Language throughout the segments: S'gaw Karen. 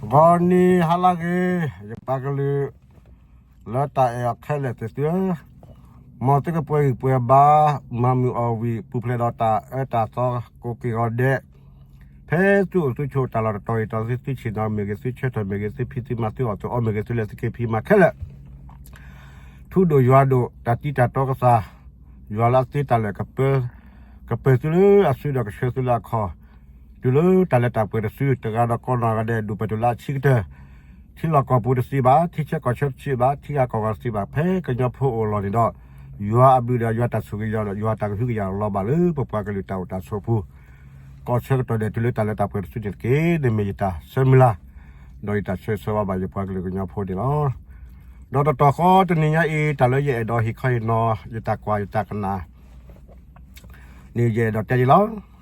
ဂီၤနံၤဟါလၢအဂ့ၤ, ယပှၤကလုာ် လၢတၢ်အဲၣ်အီၤခဲလၢာ်သ့ၣ်သုဧၢ, မ်သုကပှဲၤဂံၢ်ပှဲၤဘါ, မၤမုာ်အီၣ်ဝံၣ် ပူၤဖျဲးဒီးတၢ်အၢတၢ်သီ ကိးက့ၤဂီၤဒဲး, ဖဲသုအိၣ်သုဆိး တၢ်လီၢ်တတီၤအံၤ တၢ်သုဆ့ၣ်နီၤမ့ၢ်ဂ့ၤ, သုဆၢထၢၣ်မ့ၢ်ဂ့ၤ, သုဖံးသုမၤ သုအီၣ်သုအီမ့ၢ်ဂ့ၤ, သုလဲၤသုက့ၤဖံးမၤခဲလၢာ် ထူဒိၣ်ယွၤဒိၣ် တၢ်တံတၢ်တီကစၢ်, ယွၤလၢအသ့တၢ်လၢာ် ကပၢၤသုလၢအစုဒီးကဆှၢသုလၢအခီၣ်, တုၤလၢတၢ်လၢတၢ်ပှဲၤတစု တဂၤဒီးကိးနီၢ်ဂၤဒဲး ဒိၣ်ပှဲၤတုၤလၢအဆံးကတၢၢ်, ထံလီၢ်ကီၢ်ပူၤတသ့ဘၣ်, ထံဆၢကီၢ်ဆၢတသ့ဘၣ်, ထံဂၤကီၢ်ဂၤတသ့ဘၣ်, ဖဲကညီဖိအိၣ်လီၢ်န့ၣ်ဒီး ယွၤအဘျုးဒီးယွၤတၢ်ဆိၣ်ဂ့ၤဒီး ယွၤတၢ်ကဟုကယာ်လီၤဘၣ်လၢ ပပှၤကလုာ်တၢ်အိၣ်တၢ်ဆိးပူၤ ကီၢ်ဆၢကတီၢ်ဒဲး တုၤလၢတၢ်လၢတၢ်ပှဲၤတစုန့ၣ်တက့ၢ်. န့ၣ်မ့ၢ်ယတၢ်ဆၢမုၢ်လၢ် ဒီးယတၢ်ဆၢဂ့ၤဆၢဝါဘၣ်ယပှၤကလုာ်ကညီဖိန့ၣ်လီၤ. ဒီးတတီၤဃီတနံၤညါအံၤ တၢ်လၢယအဲၣ်ဒိးဟ့ၣ်ခီဟ့ၣ်နီၤ ယတၢ်ကွၢ်ယတၢ်ကနၣ်န့ၣ် ယအဲၣ်ဒိးတဲဒ်လီၤ.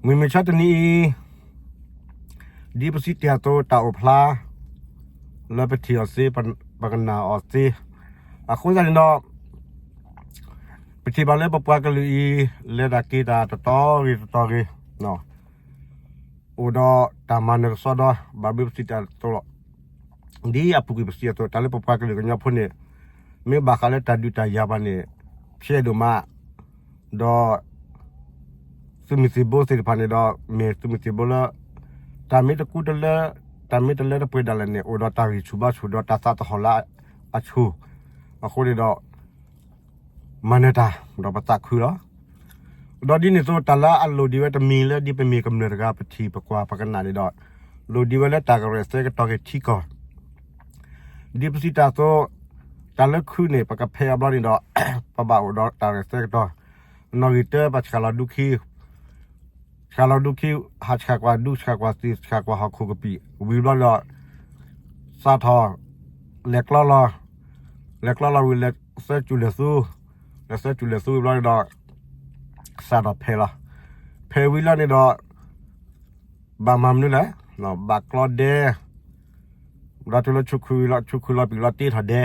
မုၢ်မဆါတနံၤအံၤ ဒ်ပစံးတ့ၢ်အသိး တၢ်အိၣ်ဖျါ လၢပထံၣ်အီၤသ့ ပကနၣ်အီၤသ့, အဃိသတးန့ၣ်ဒီး ပထံၣ်ဘၣ်လၢပပှၤကလုာ်အံၤ လဲၤတၢ်က့ၤတၢ်တတီၤဂ့ၤတတီၤဂ့ၤ အိၣ်ဒီးတၢ်မၤနၢၤကစီဒီ ဘၣ်မနုၤပစံးတ့ၢ်အသိးလီၤ. ဒ်အပူၤကွံာ်ပစံးအသိး တၢ်လၢပပှၤကလုာ်ကညီဖိန့ၣ် မ့ၢ်ဘၣ်ဃးလၢတၢ်ဒုးတၢ်ယၤဘၣ်န့ၣ် ဖျဲးဒိၣ်မး ဒီး သုးမုၢ်သံၣ်ဘိသ့ၣ်တဖၣ်န့ၣ်ဒီး မ့ၢ်သုးမုၢ်သံၣ်ဘိလၢ တၢ်မ့ၢ်တကူတလၢ တၢ်မ့ၢ်တလၢတပှဲၤဒၣ်လဲာ်န့ၣ် အိၣ်ဒီးတၢ်ဂံၢ်ဆူၣ်ဘါဆူၣ် ဒီးတၢ်သးသဟီၣ်လၢအဆူၣ်, အဃိန့ၣ်ဒီး မၤနၢၤတၢ် ဒီးပသးခုလီၤ. ဒီးဒ်န့ၣ်အသိး တၢ်လၢအလိၣ်ဒံးဝဲတမံၤလၢ ဒ်ပမ့ၢ်ကမျၢၢ်တဂၤ ပထံၣ်ပကွၢ်ပကနၣ်န့ၣ်ဒီး လိၣ်ဒံးဝဲလၢတၢ်ကရၢၢ်သဲကတီၤက့ၤထံကီၢ် ဒ်ပစံးတ့ၢ်အသိး တၢ်လၢခုန့ၣ် ပကဖဲးအဘျီန့ၣ်ဒီး ပဘၣ်အိၣ်ဒီးတၢ်ရဲၣ်သဲကတီၤ, နီၣ်ဂံၢ်တၢ ပဆှၣ်လီၤဒူခံ, ဆှၣ်လီၤဒူခံ, ဟးဆှၣ်ကွၢ်ဒူ ဆှၣ်ကွၢ်သံၣ် ဆှၣ်ကွၢ်ဟီၣ်ခိၣ်ကပံာ် ဝံၤဘျီဒီး စးထီၣ် လဲၤကျီလီၤ, လဲၤကျီလီၤဝံၤ လဲၤသၢစူၤလဲၤသူ, လဲၤသၢစူၤလဲၤသူဝံၤဘျီန့ၣ်ဒီး စးထီၣ်ဖဲးလီၤ, ဖဲးဝံၤလီၤန့ၣ်ဒီး ဘၣ်မၤမနုၤလဲၣ်, ဘၣ်ကျီဒဲ ဒီးတုၤလၢဆူၣ်ခုလီၤ ဆူၣ်ခုလီၤပံာ်လီၤတ့ထီၣ်ဒဲ,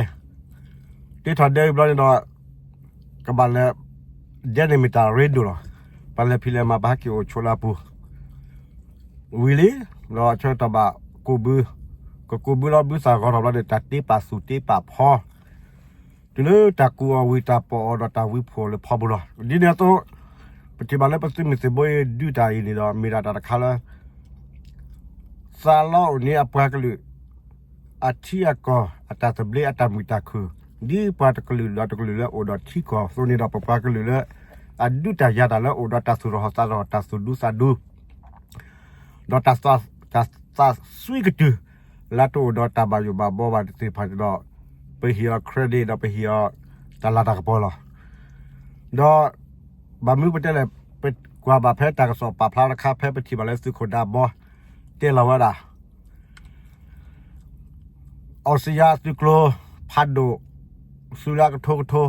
တ့ထီၣ်ဒဲဝံၤဘျီန့ၣ်ဒီး ကဘၣ်လဲၤ ဒဲန့ၣ်မ့ၢ်တၢ်ရ့ဒိၣ်လီၤ. ပှၤလဲၤဖံးလဲၤမၤ ပဟဲက့ၤအိၣ်ဆိးလၢအပူၤ, ဝံၤလံ, ဒီးဆၢကတီၢ်ဘၣ်ကိၢ်ဘု, ကကိၢ်ဘုလီၤဘုသၣ်ဂီၤထီၣ်ဘျီန့ၣ် တၢ်တ့ပာ်သူၣ်တ့ပာ်ဖီ တုၤလၢတၢ်ကူၣ်အီၤဝံၤတၢ်ပီၢ်အီၤဒီးတၢ်ဝံဖှိၣ်လၢဖီဘိလီၤ. ဒ်န့ၣ်အသိး ပထံၣ်ဘၣ်လၢပသုးမုၢ်သံၣ်ဘိအံၤဒုးတၢ်အံၤန့ၣ်ဒီး မ့ၢ်ဒၣ်တၢ်တခါလၢ သးလီအိၣ်န့ၢ်အပှၤကလုာ် အထံအကီၢ် အတၢ်သဘျ့အတၢ်မုာ်တၢ်ခုၣ် ဒ်ပှၤတကလုာ်ဒီးတကလုာ်လၢအိၣ်ဒီးထံကီၢ်အသိးန့ၣ်ဒီး ပပှၤကလုာ်လၢ အဒုးတၢ်ယၤတၢ်လၢအိၣ်ဒီးတၢ်သူၣ်ထီၣ်သးထီၣ် တၢ်သူၣ်ဒူသးဒူ ဒီးတၢ်သးစွံကတုၢ် လၢတအိၣ်ဒီးတၢ်ဘၣ်ယိၣ်ဘၣ်ဘီဘၣ်သ့ၣ်တဖၣ်န့ၣ်ဒီး ပဟ့ၣ်အီၤ credit ဒီးပဟ့ၣ်အီၤတၢ်လၤတၢ်ကပီၤလီၤ. ဒီး ဘၣ်မနုၤပတဲလဲၣ်, ပကွၢ်ဘၣ်ဖဲတၢ်ကစီၣ်ပာ်ဖျါတခါ ဖဲပထံၣ်ဘၣ်လၢသုးခိၣ်ဒးဘီ တဲလီၤဝဲဒၣ် အီစထြ့လယါအသုးကျိၤ ဖးဒိၣ် စုလၢကထိကထိ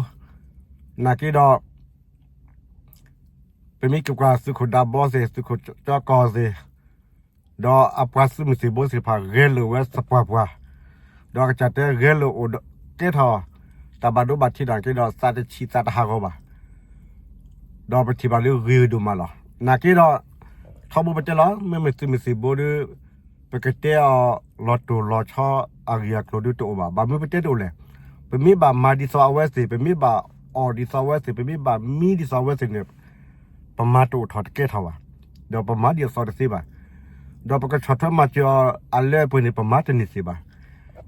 နာ်က့ဒီး ပမ့ၢ်က့ၤကွၢ်သုးခိၣ်ဒးဘီသ့ၣ် သုးခိၣ်ကၠီကီၢ်သ့ၣ် ဒီးအပှၤသုးမုၢ်သံၣ်ဘိသ့ၣ်တဖၣ် ဂဲၤလိာ်ဝဲသပှၢ်ပှၢ်, ဒီးအကစၢ်တဲဂဲၤလိာ်အိၣ်ဒီးကဲထီၣ် တၢ်ဘၣ်ဒိဘၣ်ထံးနာ်က့ဒီး သးတဆံးသးတဟးဂီၤဘၣ် ဒီးပထံၣ်ဘၣ်လၢဂ့ၤဒိၣ်မးလီၤ. နာ်က့ဒီး ထီဘိပတဲလီၤ မ့မ့ၢ်သုးမုၢ်သံၣ်ဘိဒီး ပကတဲအီၤလီၤတိၢ်လီၤဆီအဂ့ၢ်အကျိၤဒုတအိၣ်ဘၣ်. ဘၣ်မနုၤပတဲတအိၣ်လဲၣ်, ပမ့ၢ်ဘၣ်မၤဒ်သိးအဝဲသ့ၣ်, ပမ့ၢ်ဘၣ်အီၣ်ဒ်သိးအဝဲသ့ၣ်, ပမ့ၢ်ဘၣ်မံဒ်သိးအဝဲသ့ၣ်န့ၣ် ပမၤတအိၣ်ထီၣ်တကဲထီၣ်ဘၣ်, ဒီးပမၤဒ်အသိးတသ့ဘၣ်, ဒီးပကဆီၣ်ထွဲမၤစၢၤအီၤအလၢအပှဲၤန့ၣ် ပမၤတန့ၢ်သ့ဘၣ်.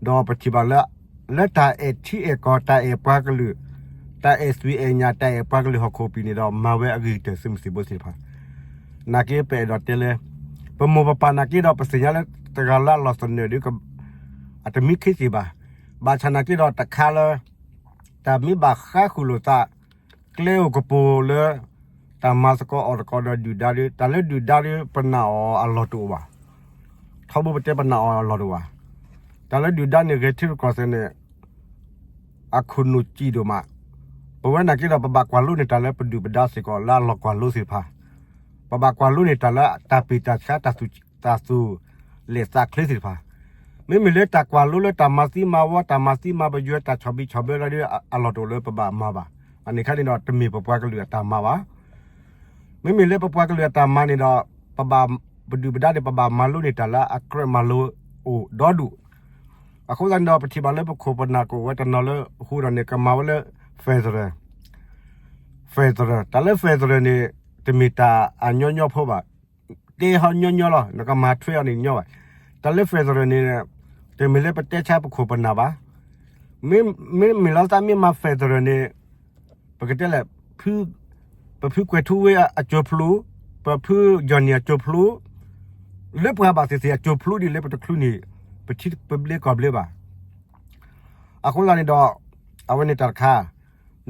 ဒီးပထံၣ်ဘၣ်လၢ လၢတၢ်အဲၣ်ထံအဲၣ်ကီၢ် တၢ်အဲၣ်ပှၤကလုာ်, တၢ်အဲၣ်သွံၣ်အဲၣ်ညၣ် တၢ်အဲၣ်ပှၤကလုာ်ဟီၣ်ခိၣ်ပံၤန့ၣ်ဒီး မၤဝဲအဂ့ၤကတၢၢ်သုးမုၢ်သံၣ်ဘိသ့ၣ်တဖၣ် နာ်က့ပအဲၣ်ဒိးတဲလၢ ပမိၢ်ပပၢ်နာ်က့ဒီး ပသ့ၣ်ညါလၢတဂၤလၢအလီၢ်သနၢၣ်ဒီး အတမံခ့သ့ၣ်ဘၣ်. ဘၣ်ဆၣ်နာ်က့ဒီးတခါလၢ တၢ်မ့ၢ်ဘၣ်ဃါဃုာ်လိာ်သး ကျဲအိၣ်ကပိၤလၢ တၢ်မၤသကိးအီၣ်သကိးဒီးဒုၣ်ဒါဒီး တၢ်လၢဒုၣ်ဒါဒီး ပနာ်အီၤအလီၢ်တအိၣ်ဘၣ်. ထီဘိပတဲပနာ်အီၤအလီၢ်တအိၣ်ဘၣ်. တၢ်လၢဒုၣ်ဒါန့ၣ် ဂဲၤထံရူၢ်ကီၢ်သဲးန့ၣ် အခိၣ်နူာ်စံၣ်ဒိၣ်မး, ပဝဲနာ်က့ဒီး ပဘၣ်ကွၢ်လိန့ၢ်တၢ်လၢပဒုၣ်ပဒါစ့ၢ်ကီး လၢအလီၢ်ကွၢ်လိသ့ၣ်တဖၣ်, ပဘၣ်ကွၢ်လိန့ၢ်တၢ်လၢတၢ်ပ့ၢ်တၢ်ဆှါ တၢ်သူၣ်လဲၢ်သးချ့သ့ၣ်တဖၣ်, မ့မ့ၢ်လၢတၢ်ကွၢ်လိလၢတၢ်မၤသံမၤဝီ တၢ်မၤသံမၤပယွဲ တၢ်ဆီၣ်ဘံၣ်ဆီၣ်ဘၢလီၤဒီး အလီၢ်တအိၣ်လၢပဘၣ်မၤဘၣ်. အန့ၣ်ခါန့ၣ်ဒီး တမ့ၢ်ပပှၤကလုာ်အတၢ်မၤဘၣ်. မ့မ့ၢ်လၢပပှၤကလုာ်အတၢ်မၤန့ၣ်ဒီး ပဒုၣ်ပဒါန့ၣ် ပဘၣ်မၤလိန့ၢ်တၢ်လၢအကြၢးမၤလိအိၣ်ဒီဒူၣ်. အဃိသတးန့ၣ်ဒီး ပထံၣ်ဘၣ်လၢပခိၣ်ပနၢ်ကအိၣ်ဝဲတနီၤလၢဃိဒီးန့ၣ် ကမၤဝဲလၢ federal federal တၢ်လၢ federal န့ၣ် တမ့ၢ်တၢ်အညီညီဖိဘၣ်. တဲဟီညီညီလီၤ, နကမၤထွဲအီၤန့ၣ်ညီဘၣ်. တၢ်လၢ federal န့ၣ် တမ့ၢ်လၢပတဲဆါပခိၣ်ပနၢ်ဘၣ်. မ့မ့ၢ်လီၤသးမ့ၢ်မၤ federal န့ၣ် ပကတဲလဲၣ်, ပဖုကွဲၤထူဝ့အကၠိၤဖျိ, ပဖုကၠီၣ်နံၣ်အကၠိၤဖျိ, လၢပှၤဘၣ်သ့ၣ်သ့ၣ်အကၠိၤဖျိဒ်လၢပတချုးန့ၣ် ပထံပဘျ့ကီၢ်ဘျ့ဘၣ်. အဃိသတးန့ၣ်ဒီး အဝဲန့ၣ်တၢ်တခါ,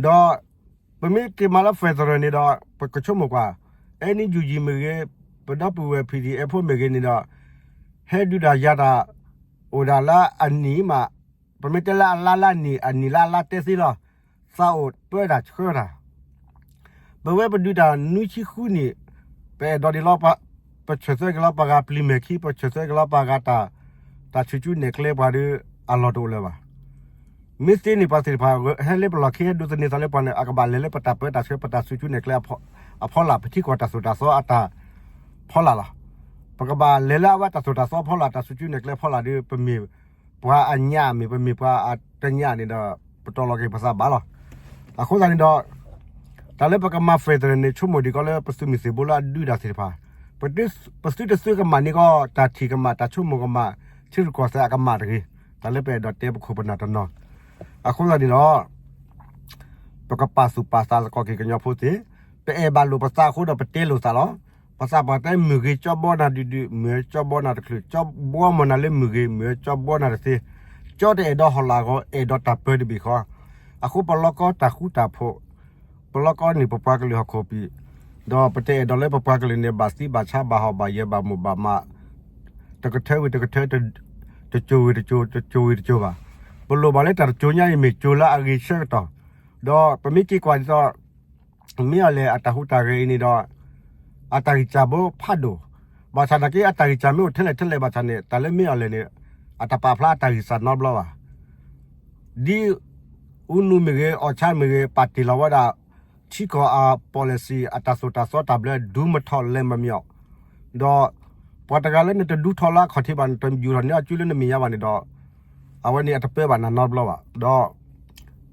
ဒီးပမ့ၢ်က့ၤမၤလၢ federal န့ၣ်ဒီး ပကဆိကမိၣ်ကွၢ်, NUG မ့ၢ်ဂ့ၤ, ပဒီပုၢ်ဝဲၢ် P D F ဖိမ့ၢ်ဂ့ၤန့ၣ်ဒီး ဟဲဒုးတၢ်ယၤတၢ် အိၣ်ဒၣ်လၢအနံၣ်မး, ပမ့ၢ်တဲလၢအလါလၢအနံၣ်, အနံၣ်လၢအလါတဲသ့လီၤ. သးအိၣ်ပၢတၢ်ဆှၢတၢ် ပဝဲပဒုးတၢ်နွံဆံဃုနံၣ်, ပအဲၣ်ဒိးဒ်လီၤ, ပဆၢၣ်သွဲက့ၤလီၤပှၤဂၤပျံၤမဲာ်ခံ, ပဆၢၣ်သွဲက့ၤလီၤပှၤဂၤတၢ်, တၢ်ဆူၣ်ဆူၣ်နဲၣ်ကျဲပှၤဒီး အလီၢ်တအိၣ်လၢၤဘၣ်. မ့ၢ်သ့န့ၣ်ပှၤသ့ၣ်တဖၣ် ဟဲလၢပလီၢ်ခံဟဲဒိးသန့ၤသးလၢပှၤန့ၣ် အကဘၣ်လဲၤလၢပတၢ်ပၢတၢ်ဆှၢ ပတၢ်ဆူၣ်ဆူၣ်နဲၣ်ကျဲအဖီလာ်, ပထံကီၢ်တၢ်သိၣ်တၢ်သီအတၢ်ဖီလာ်လီၤ. ပကဘၣ်လဲၤလၢအဝဲတၢ်သိၣ်တၢ်သီဖီလာ် တၢ်ဆူၣ်ဆူၣ်နဲၣ်ကျဲဖီလာ်ဒီး ပမ့ၢ်ပှၤအညါမ့ၢ် ပမ့ၢ်ပှၤအတညါန့ၣ်ဒီး ပတီၢ်လီၤက့ၤပသးဘၣ်လီၤ. အဃိသတးန့ၣ်ဒီး တၢ်လၢပကမၤ federal န့ၣ် ဆိကမိၣ်ဒံးကီးလၢပသုးမုၢ်သံၣ်ဘိလၢအဒုးတၢ်သ့ၣ်တဖၣ်, ပသုတသုကမၣ်န့ၢ်ကီး တၢ်ထံၣ်ကမၣ် တၢ်ဆိကမိၣ်ကမၣ် ထံရူၢ်ကီၢ်သဲးအကမၣ်တဂ့ၤ, တၢ်လၢပအဲၣ်ဒိးတဲပခိၣ်ပနၢ်တနီၤ. အဃိသတးန့ၣ်ဒီး ပကပာ်သူၣ်ပာ်သးသကိးက့ၤကညီဖိသ့ၣ်, ပအဲၣ်ဘၣ်လိာ်ပသးအဃိဒီးပတဲလိာ်သးလီၤ. ပသးပှၢ်တဲမုၢ်ဂ့ၤကၠီဘီနၤဒုးဒုး, မုၢ်ဂ့ၤကၠီဘီနၤတချုး, ကၠီဘီမီၢ်နၤလၢမုၢ်ဂ့ၤ, မုၢ်ဂ့ၤကၠီဘီနၤတသ့, ကၠီတအဲၣ်ဒိးဟီၣ်လာ်ဂီၤ, အဲၣ်ဒိးတၢ်ပၢတဘ့ၣ်ဃီ. အဃိပလီၢ်ကီတၢ်ဃူတၢ်ဖိး, ပလီၢ်ကီန့ၣ်ပပှၤကလုာ်ဟီၣ်ခိၣ်ပံၤ, ဒီးပတအဲၣ်ဒိးလၢပပှၤကလုာ်န့ၣ် ဘၣ်သံဘၣ်ဆါ ဘၣ်ဟီၣ်ဘၣ်ယၢၤ ဘၣ်မိၢ်ဘၣ်မး, တကထၢဝံၤတကထၢ, တစိၤဝံၤတစိၤ, တစိၤဝံၤတစိၤဘၣ်. ပလိၣ်ဘၣ်လၢတၢ်တစိၤညါအံၤမ့ၢ်စိၤလၢအဂ့ၤဆၢကတီၢ်, ဒီးပမ့ၢ်က့ၤကွၢ်ဒ်သိး မ့ၢ်အီၤလဲၣ်အတၢ်ဟူးတၢ်ဂဲၤအံၤန့ၣ်ဒီး အတၢ်ဂံၢ်စၢ်ဘိဖးဒိၣ်, ဘၣ်ဆၣ်သနာ်က့ အတၢ်ဂံၢ်စၢ်မ့ၢ်အိၣ်ထဲလဲၣ်ထဲလဲၣ်ဘၣ်ဆၣ်န့ၣ် တၢ်လၢမ့ၢ်အီၤလဲၣ်န့ၣ် အတပာ်ဖျါအတၢ်ဂံၢ်စၢ်နီတဘျီဘၣ်. ဒ်အူနူမ့ၢ်ဂ့ၤ အီၣ်ဆါမ့ၢ်ဂ့ၤ ပာ်တ့ၢ်လီၤဝဲဒၣ် ထံကီၢ်အ policy အတၢ်သိၣ်တၢ်သီတၢ်ဘျၢ ဒူမထီၣ်လဲၤမမံၤအီၤ, ဒီးပှၤတဂၤလၢနတဒူထီၣ်လၢအခီၣ်ထံးဘၣ် နတယူၢ်ထီၣ်န့ၢ်အစုလၢနမဲာ်ညါဘၣ်န့ၣ်ဒီး အဝဲန့ၣ်အတပၢဘၣ်နၤနီတဘျီဘၣ်. ဒီး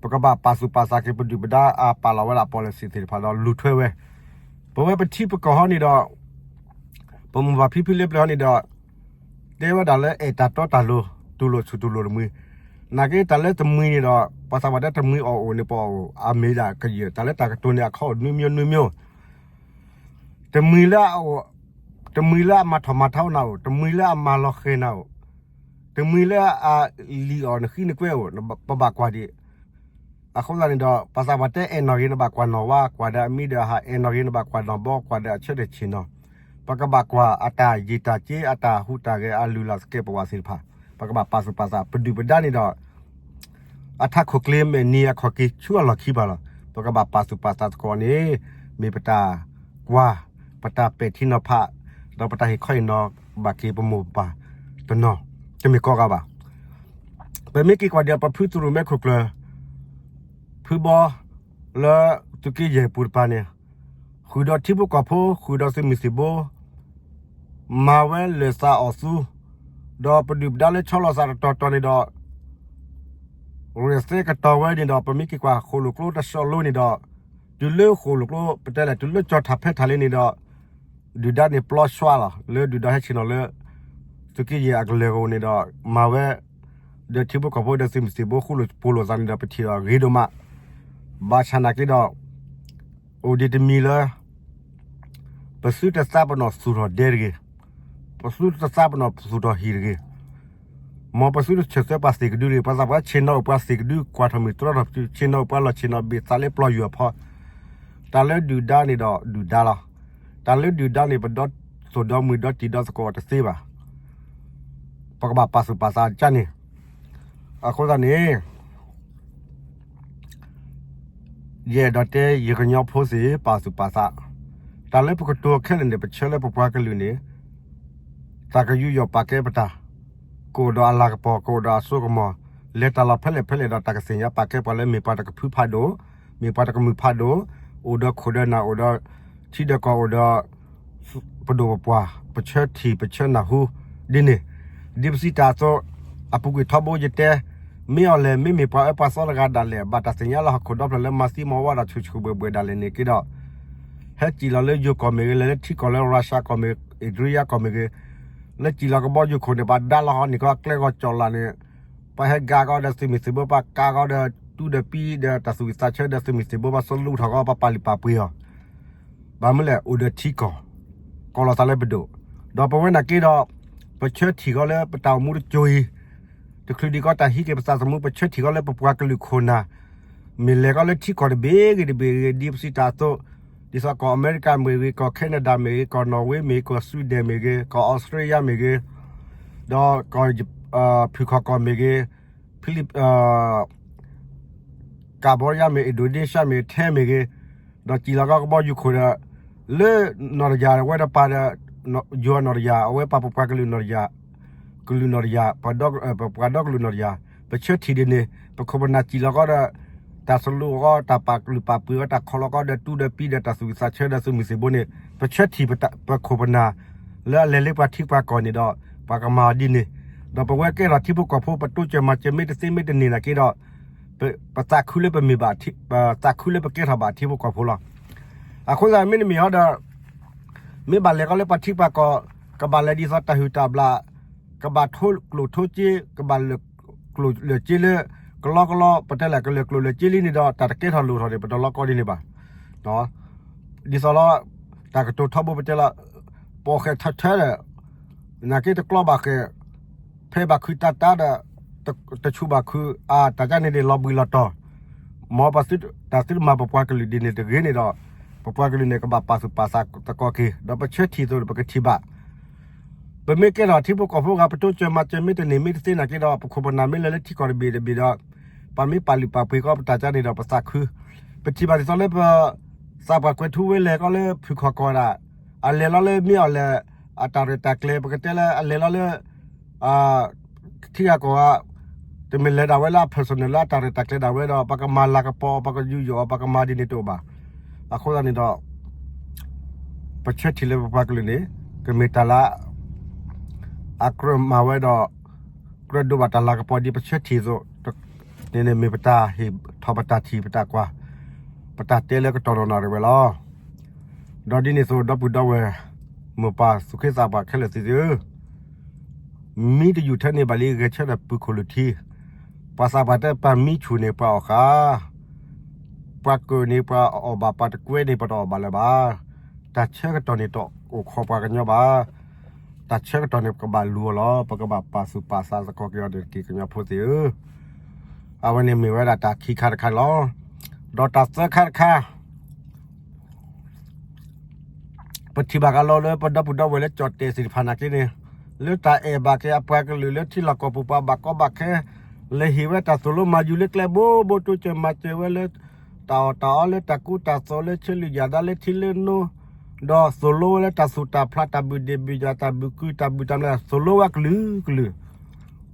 ပကဘၣ်ပာ်သူၣ်ပာ်သးက့ၤပဒုၣ်ပဒါအပာ်လီၤဝဲဒၣ် policy သ့ၣ်တဖၣ်ဒီးလူၤထွဲဝဲ, ပဝဲပထံပကီၢ်ဟီန့ၣ်ဒီး ပမိၢ်ပၢ်ဖံဖုလၢပျၢၤဟီန့ၣ်ဒီး တဲဝဲဒၣ်လၢအဲၣ်တၢ်တီတၢ်လိၤ တူၢ်လိာ်ဆူၣ်တူၢ်လိာ်တမှံၤ, နာ်က့တၢ်လၢတမှံၤန့ၣ်ဒီး ပှၤသးပှၢ်တဲတမှံၤအီၣ်အိၣ်န့ၣ် ပအီၣ်အိၣ် အမ့ၢ်ဒၣ်ကယဲၢ် တၢ်လၢတၢ်ကတိၤန့ၣ် အခီအိၣ်နွံမျိုးနွံမျိုး တမှံၤလၢအအိၣ်, တမှံၤလၢအမၤထီၣ်မၤထီနၤအိၣ်, တမှံၤလၢအမၤလီၤဃဲၤနၤအိၣ်, တမှံၤလၢအလံၣ်အီၣ်နဃံနကွဲအိၣ်, ပဘၣ်ကွၢ်ဒံး. အဃိသတးန့ၣ်ဒီး ပှၤသးပှၢ်တဲအဲၣ်နီၣ်ဂ့ၤ နဘၣ်ကွၢ်နီၣ်ဝါ, ကွၢ်ဒီးအမံဒီးအဟၣ်, အဲၣ်နီၣ်ဂ့ၤ နဘၣ်ကွၢ်နီၣ်ဘီ, ကွၢ်ဒီးအဆၢဒီးဆ့ၣ်နီၤ, ပကဘၣ်ကွၢ်အတၢ်ယံာ်တၢ်က့ အတၢ်ဟူးတၢ်ဂဲၤ အလုၢ်အလၢ်သကဲးပဝးသ့ၣ်တဖၣ်, ပကဘၣ်ပာ်သူၣ်ပာ်သး ပဒုၣ်ပဒါန့ၣ်ဒီး အထးခိၣ်ကျ့မဲာ်နံၤအခီၣ်က့ၤဆူအလီၢ်ခံပၤလီၤ. ပကဘၣ်ပာ်သူၣ်ပာ်သးသကိးန့ၣ် မ့ၢ်ပတၢ်ကွၢ်, ပတၢ်ပဲာ်ထံနီၤဖး, ဒီးပတၢ်ဟ့ၣ်ခီဟ့ၣ်နီၤဘၣ်က့ၤပမိၢ်ပပၢ်တနီၤ, တမ့ၢ်ကိးဂၤဘၣ်. ပမ့ၢ်က့ၤကွၢ်ဒံးပဖုသရူးမဲခိၣ်ကျၢၢ် ဖုဘီ လၢသုးက့ယဲၢ်ပူၤတပၤန့ၣ် ဃုာ်ဒီးထံဖိကီၢ်ဖိ ဃုာ်ဒီးသုးမုၢ်သံၣ်ဘိ မၤဝဲလၢာ်သးအီၣ်သူ, ဒီးပဒုၣ်ပဒါလၢဆီလီၤသးတတီၤတီၤန့ၣ်ဒီး ရ့ၣ်သဲကတီၤဝဲန့ၣ်ဒီး ပမ့ၢ်က့ၤကွၢ်ဃိၣ်လိာ်ကျိတဆီလိန့ၣ်ဒီး တုၤလၢဃိၣ်လိာ်ကျိ ပတဲလဲၣ် တုၤလၢကၠီၤထၣ်ဖဲထၣ်လံန့ၣ်ဒီး ဒုၣ်ဒါန့ၣ်ပျီဆွါလီၤ လၢဒုၣ်ဒါဟဲဆ့ၣ်နီၤလၢ သုးက့ယဲၢ်အကလၢၤကအိၣ်န့ၣ်ဒီး မၤဝဲ ဒီးထံဖိကီၢ်ဖိဒီးသုးမုၢ်သံၣ်ဘိဃူလိာ်ဖိးလိာ်သးန့ၣ်ဒီး ပထံၣ်ဒီးဂ့ၤဒိၣ်မး, ဘၣ်ဆၣ်နာ်က့ဒီး အိၣ်ဒံးတမံၤလၢ ပသုတသးပနီၣ်သူၣ်ထီၣ်ဒဲတဂ့ၤ, ပသုတသးပနီၣ်သူၣ်ထီၣ်ဟံၣ်တဂ့ၤ, မ်ပသုတဆၢၣ်သွဲပှၤသ့ၣ်ကဒုတဂ့ၤ, ပှၤသးပှၢ်ဆ့ၣ်နီၤအိၣ်ပှၤသ့ၣ်ကဒု ကွၢ်ထီၣ်မုၢ်တြီထီၣ် ဆ့ၣ်နီၤအိၣ်ပှၤလီၢ်ဆ့ၣ်နီၤဘ့ၣ်သးလၢပျီယွၤအဖီ, တၢ်လၢဒုၣ်ဒါန့ၣ်ဒီးဒုၣ်ဒါလီၤ, တၢ်လၢဒုၣ်ဒါန့ၣ် ပဒီသိၣ်ဒီမှံၤဒီတံၢ်ဒီသကိးတသ့ဘၣ်, ပကဘၣ်ပာ်သူၣ်ပာ်သးကန့ၣ်, အဃိသတးန့ၣ် ယအဲၣ်ဒိးတဲယကညီဖိသ့ၣ် ပာ်သူၣ်ပာ်သး, တၢ်လၢပကတိၤခဲလၢာ်န့ၣ် ပဆၢလၢပပှၤကလုာ်န့ၣ် တၢ်ကယူးယီၣ်ပာ်ကဲပတၢ်, ကအိၣ်ဒီးအလၤကပီၤ ကအိၣ်ဒီးအစိကမီၤ, လဲၤတၢ်လီၢ်ဖဲလဲၣ်ဖဲလဲၣ်ဒီးတၢ်ကသ့ၣ်ညါပာ်ကဲပှၤလၢမ့ၢ်ပှၤတကဖုဖးဒိၣ်, မ့ၢ်ပှၤတကမုာ်ဖးဒိၣ်, အိၣ်ဒီးခိၣ်ဒီးနၢ် အိၣ်ဒီးထံဒီးကီၢ် အိၣ်ဒီး ပ ပဒိၣ်ပပှၢ် ပဆၢထံၣ်ပဆၢနၢ်ဟူ ဒ်န့ၣ်, ဒ်ပစံးတၢ်အသိး, အပူၤကွံာ်ထီဘိယတဲ, မ့ၢ်အီၤလဲၣ် မ့မ့ၢ်ပှၤအၢပှၤသီတဂၤဒၣ်လဲာ် ဘၣ်တၢ်သ့ၣ်ညါလီၤဟီၣ်ခိၣ်ဒီဖျၢၣ်လၢမၤသံမၤဝီဒီးဆူၣ်ဆူၣ်ဘှဲၣ်ဘှဲၣ်ဒၣ်လဲာ်န့ၣ်က့ဒီး, ဟဲစံၣ်လီၤလၢယိၤကီၢ်မ့ၢ်ဂ့ၤ, လဲၤလၢထံကီၢ်လၢ Russia ကီၢ်မ့ၢ်ဂ့ၤ, Iran ကီၢ်မ့ၢ်ဂ့ၤ, လၢစံၣ်လီၤကဘီယူၤခိၣ်န့ၣ် ပှၤဒါလီၤဟီန့ၣ်ကီ အကျဲဂီၤကၠီၣ်လၢ်န့ၣ်, ပှၤဟဲကၤကီဒီးသုးမုၢ်သံၣ်ဘိ ပှၤကၤကီဒီး တူၢ်ဒီးပံဒီးတၢ်သူၣ်ဝံၣ်သးဆၢဒီးသုးမုၢ်သံၣ်ဘိ ပှၤစလူထီၣ်ကီ ပှၤပာ်လုၢ်ပာ်ပှ့ၤအီၤ ဘၣ်မနုၤလဲၣ် အိၣ်ဒီးထံကီၢ်, ကိးလီၤသးလၢပဒိၣ်, ဒီးပဝဲနာ်က့ဒီး, ပဆၢထံၣ်ကီလၢပတၢ်အိၣ်မူတစိၤအံၤ, တချုးဒံးကီတၢ်ဟံးက့ၤပသးသမူ ပဆၢထံၣ်ကီလၢပပှၤကလုာ်ခိၣ်နၢ်, မ့ၢ်လဲၤကီလၢထံကီၢ်တဘ့ၣ်ဂ့ၤတဘ့ၣ်ဂ့ၤ ဒ်ပစံးတၢ်အသိး, ဒ်သိးကီၢ်အမဲရကၤမ့ၢ်ဂ့ၤ, ကီၢ် Canada မ့ၢ်ဂ့ၤ, ကီၢ် Norway မ့ၢ်ဂ့ၤ, ကီၢ် Sweden မ့ၢ်ဂ့ၤ, ဒီးကီၢ် ဖုၣ်ခီၣ်ကီၢ်မ့ၢ်ဂ့ၤ, ဖံလံး ကၤဘီယါမ့ၢ် Indonesia မ့ၢ် ထဲမ့ၢ်ဂ့ၤ, ဒီးစံၣ်လီၤကီကဘီယူၤခိၣ်ဒီး, လၢနီၢ်တယၢ်ဝဲတပၤဒီး, ယိၤနီၢ်တယၢ် အဝဲပာ်ပပှၤကလုာ်နီၢ်တယၢ်, ကလုာ်နီၢ်တယၢ်, ပပှၤဒီကလုာ်နီၢ်တယၢ်, ပဆၢထံၣ်ဒ်န့ၣ် ပခိၣ်ပနၢ်စံၣ်လီၤကီဒီး, တၢ်စလူၤအီၤ တၢ်ပာ်လုၢ်ပာ်ပှ့ၤအီၤ တၢ်ခီလီၤကီဒီး တူၢ်ဒီးပံဒီးတၢ်သူၣ်ဝံၣ်သးဆၢဒီးသုးမုၢ်သံၣ်ဘိန့ၣ် ပဆၢထံၣ်ပခိၣ်ပနၢ် လၢအလဲၤလၢပှၤထံပှၤကီၢ်န့ၣ်ဒီး, ပှၤကမၤအီၤဒ်န့ၣ်, ဒီးပဝဲကဲထီၣ်ထံဖိကီၢ်ဖိ ပတိစၢၤမၤစၢၤမ့ၢ်တသ့မ့ၢ်တန့ၢ်နာ်က့ဒီး, ပသးခုလၢပမ့ၢ်ဘၣ်, ပသးခုလၢပကဲထီၣ်ဘၣ်ထံဖိကီၢ်ဖိလီၤ. အဃိသတးမ့တမ့ၢ်ဟီဒီး, မ့ၢ်ဘၣ်လဲၤကီလၢပှၤထံပှၤကီၢ်, ကဘၣ်လဲၤဒ်သိးတၢ်ဟုၣ်တၢ်ဘျၣ်, ကဘၣ်ထိကျိၣ်ထိစ့, ကဘၣ်လၢာ်ကျိၣ်လၢာ်စ့လၢ, ကလီကလီ ပတဲလဲၣ်ကလၢာ်ကျိၣ်လၢာ်စ့လံန့ၣ်ဒီး တၢ်တကဲထီၣ်လိၣ်ထီၣ်န့ၣ် ပတလီကီဒ်န့ၣ်ဘၣ်. ဒ်သိးလီၤ, တၢ်ကတိၤထီဘိပတဲလီၤ, ပိာ်ဃဲၢ်ထၢထၢဒီး, နာ်က့တကျီဘၣ်ဃဲၢ်, ဖဲဘၣ်ခုးတၢ်တၢ်ဒီး, တဆူၣ်ဘၣ်ခုးအတၢ်ကန့ၣ်ဒ်လီၤဘှံးလီၤတီၤ, မ်ပတၢ်သုတမၤပပှၤကလုာ်ဒ်န့ၣ်တဂ့ၤန့ၣ်ဒီး, ပပှၤကလုာ်န့ၣ် ကဘၣ်ပာ်သူၣ်ပာ်သးသကိးက့ၤ ဒီးပဆၢထံၣ်အသိးဒီးပကထံၣ်ဘၣ် ပမ့ၢ်ကဲထီၣ်ထံဖိကီၢ်ဖိဂၤ ပတိစၢၤမၤစၢၤမ့ၢ်တန့ၢ်မ့ၢ်တသ့နာ်က့ဒီး ပခိၣ်ပနၢ်မ့ၢ်လဲၤလၢထံကီၢ်တဘ့ၣ်တဘ့ၣ်ဒီး, ပှၤမ့ၢ်ပာ်လုၢ်ပာ်ပှ့ၤကီးပတၢ်ကန့ၣ်ဒီးပသးခု, ပထံၣ်ဘၣ်ဒ်သိးလၢပ, သးပှၢ်ကွဲၤထူဝဲလဲၤကီးလၢဖုၣ်ခီၣ်ကီၢ်ဒၣ်, အလဲၤလီၤလၢမ့ၢ်အီၤလဲၣ်, အတၢ်ရဲၣ်တၢ်ကျဲၤ ပကတဲလၢအလဲၤလီၤလၢ ထံဂၤကီၢ်ဂၤ, တမ့ၢ်လဲၤဒၣ်ဝဲလၢအ personal လၢအတၢ်ရဲၣ်တၢ်ကျဲၤဒၣ်ဝဲဒီး ပကမၤလၤကပီၤအီၤ ပကယူးယီၣ်အီၤ ပကမၤဒ်န့ၣ်တအိၣ်ဘၣ်. အဃိသတးန့ၣ်ဒီး, ပဆၢထံၣ်လၢပပှၤကလုာ်န့ၣ်, ကမ့ၢ်တၢ်လၢ အကြၢးမၤဝဲဒီး, ကြၢးဒိးဘၣ်တၢ်လၤကပီၤဒ်ပဆၢထံၣ်အသိး, န့ၣ်န့ၣ်မ့ၢ်ပတၢ်ဟ့ၣ်ထီၣ်ပတၢ်ထံၣ်ပတၢ်ကွၢ်, ပတၢ်တဲလၢကတီၢ်ဒီးနၣ်ရံၣ်ဝဲလီၤ. ဒီးဒ်န့ၣ်အသိး ဒီပုၢ်ဒီဝဲၢ်, မိၢ်ပၢ်သူၣ်က့သးပှၢ်ခဲလၢာ်သ့ၣ်ဧၢ, မံတယူၢ်ထဲန့ၣ်ဘၣ်လံ ဂဲၤဆၢထၢၣ်ပုၢ်ခိၣ်လၢထံ, ပှၤသးပှၢ်တဲပှၤမံဆူၣ်န့ၣ်ပှၤအီၣ်ဃာ်, ပှၤကၢၣ်န့ၣ်ပှၤအီၣ်ဘၣ် ပှၤတကွဲန့ၣ်ပတအီၣ်ဘၣ်လၢၤဘၣ်. တၢ်ဆၢကတီၢ်န့ၣ်တအိၣ်ခိးပှၤကညီဘၣ်. တၢ်ဆၢကတီၢ်န့ၣ် ပကဘၣ်လူၤအီၤလီၤ. ပကဘၣ်ပာ်သူၣ်ပာ်သးသကိးက့ၤအီၤန့ၣ်တက့ၢ် ကညီဖိသ့ၣ်ဧၢ. အဝဲန့ၣ်မ့ၢ်ဝဲဒၣ်တၢ်ခံခါတခါန့ၣ်လီၤ. ဒီးတၢ်သၢခါတခါ ပထံၣ်ဘၣ်ကလီလၢပဒီပုၢ်ဒီဝဲၢ်လၢကၠီၣ်တဲၣ်သ့ၣ်တဖၣ်နာ်က့န့ၣ်, လၢတၢ်အဲၣ်ဘၣ်က့ၤအပှၤကလုာ်လၢထံလီၢ်ကီၢ်ပူၤပှၤဘၣ်ကီဘၣ်ခဲ, လဲၤဟ့ၣ်ဝဲတၢ်သိၣ်လိမၤယူၤလၢကျဲဘိဘိ တိစၢၤမၤစၢၤဝဲလၢ တၢ်အီၣ်တၢ်အီလၢတၢ်ကူတၢ်သိးလၢဆၢလုၢ်ယၢ်ဒါလၢထံလၢနိ, ဒီးသိၣ်လိဝဲလၢတၢ်သူၣ်တၢ်ဖျးတၢ်ဘုၣ်ဒ့ၣ်ဘုၣ်ယွၤတၢ်ဘုၣ်ကုတၢ်ဘုၣ်တၢ်မလဲၣ် သိၣ်လိဝဲကလုာ်ကလုာ်,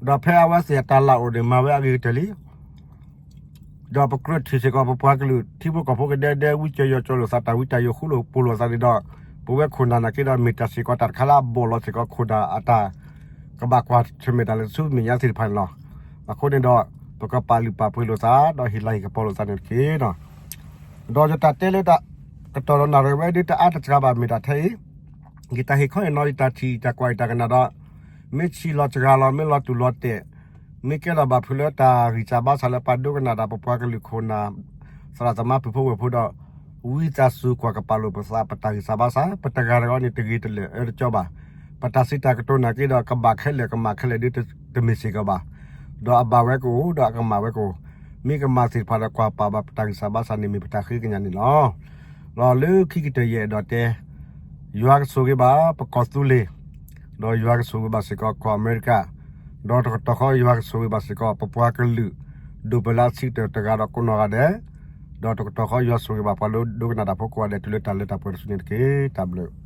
ဒီးဖဲအဝဲသ့ၣ်အတၢ်လၢ်အိၣ်န့ၣ် မၤဝဲအဂ့ၤကတၢၢ်လံ. ဒီးပကြၢးထံၣ်စ့ၢ်ကီး ပပှၤကလုာ်ထံဖိကီၢ်ဖိကဒဲဒဲ ဝံကၠီၤယီၤကၠီၤလိာ်သး တၢ်ဝံတၢ်ယိာ်ဃူလိာ်ဖိးလိာ်သးန့ၣ်ဒီး, ပဝဲခိၣ်နၢ်နာ်က့ဒီး မ့ၢ်တၢ်စ့ၢ်ကီးတၢ်တခါလၢအဘီၣ်လီၤစ့ၢ်ကီးခိၣ်နၢ်အတၢ် ကဘၣ်ကွၢ်ဆၢၣ်မဲာ်တၢ်လၢဆူမဲာ်ညါသ့ၣ်တဖၣ်န့ၣ်လီၤ. အဃိန့ၣ်ဒီး, ပကပာ်လုၢ်ပာ်ပှ့ၤလိာ်သး ဒီးဟ့ၣ်လၤဟ့ၣ်ကပီၤလိာ်သးန့ၣ်တက့ၢ်. ဒီးယတၢ်တဲလၢ ကတီၢ်ဒီးနၣ်ရံၣ်ဝဲဒၣ်တအါတစှၤဘၣ် မ့ၢ်ဒၣ်ထဲအံၤ, ယတၢ်ဟ့ၣ်ခီဟ့ၣ်နီၤ ယတၢ်ထံၣ်တၢ်ကွၢ်ယတၢ်ကနၣ်ဒီး, မ့ၢ်ဆံးလီၤစှၤလီၤ မ့ၢ်လီၤတူၢ်လီၤတဲာ်, မ့ၢ်ကဲထီၣ်ဘၣ်ဖုးလၢတၢ်ဂံၢ်စၢ်ဘါစၢ်လၢပှၤဒိကနၣ်တၢ် ပပှၤကလုာ်ခိၣ်နၢ် သရၣ်သမါပုၢ်ဖိဝဲၢ်ဖိဒီး, ဝံသးစူၤကွၢ်ကပာ်လိာ်ပသး ပတၢ်ဂံၢ်စၢ်ဘါစၢ် ပတဂၤတဂၤန့ၣ် တဂ့ၤတလၢာ်အၢတကၠီဘၣ်. ပတၢ်စံးတၢ်ကတိၤနာ်က့ဒီး ကဘၣ်ခဲလၢာ်ကမၣ်ခဲလၢာ်ဒ် တမ့ၢ်စ့ၢ်ကီးဘၣ်. ဒီးအဘၣ်ဝဲကအိၣ် ဒီးအကမၣ်ဝဲကအိၣ်, မ့ၢ်ကမၣ်သ့ၣ်တဖၣ်ဒီးကွၢ်ပာ်ဘၣ်ပတၢ်ဂံၢ်စၢ်ဘါစၢ်န့ၣ် မ့ၢ်ပတၢ်ဃ့ကညးန့ၣ်လီၤ. ဒီးလၢခံကတၢၢ်ယအဲၣ်ဒိးတဲ, ယွၤကဆိၣ်ဂ့ၤဘၣ်ပကီၢ်သူလ့ၤ, ဒီးယွၤကဆိၣ်ဂ့ၤဘၣ်စ့ၢ်ကီးကီၢ်အမဲရကၤ, ဒီးတကတီၢ်ဃီယွၤကဆိၣ်ဂ့ၤဘၣ်စ့ၢ်ကီး ပပှၤကလုာ် ဒိၣ်ပလၢအဆံးကတၢၢ်တဂၤဒီးကိးနီၢ်ဂၤဒဲး, ဒီးတကတီၢ်ဃီယွၤဆိၣ်ဂ့ၤဘၣ်ပှၤလၢဒိကနၣ်တၢ်ဖိကိးဂၤဒဲး တုၤလၢတၢ်လၢတၢ်ပှဲၤတစုန့ၣ်တက့ၢ်. တၢ်ဘျုး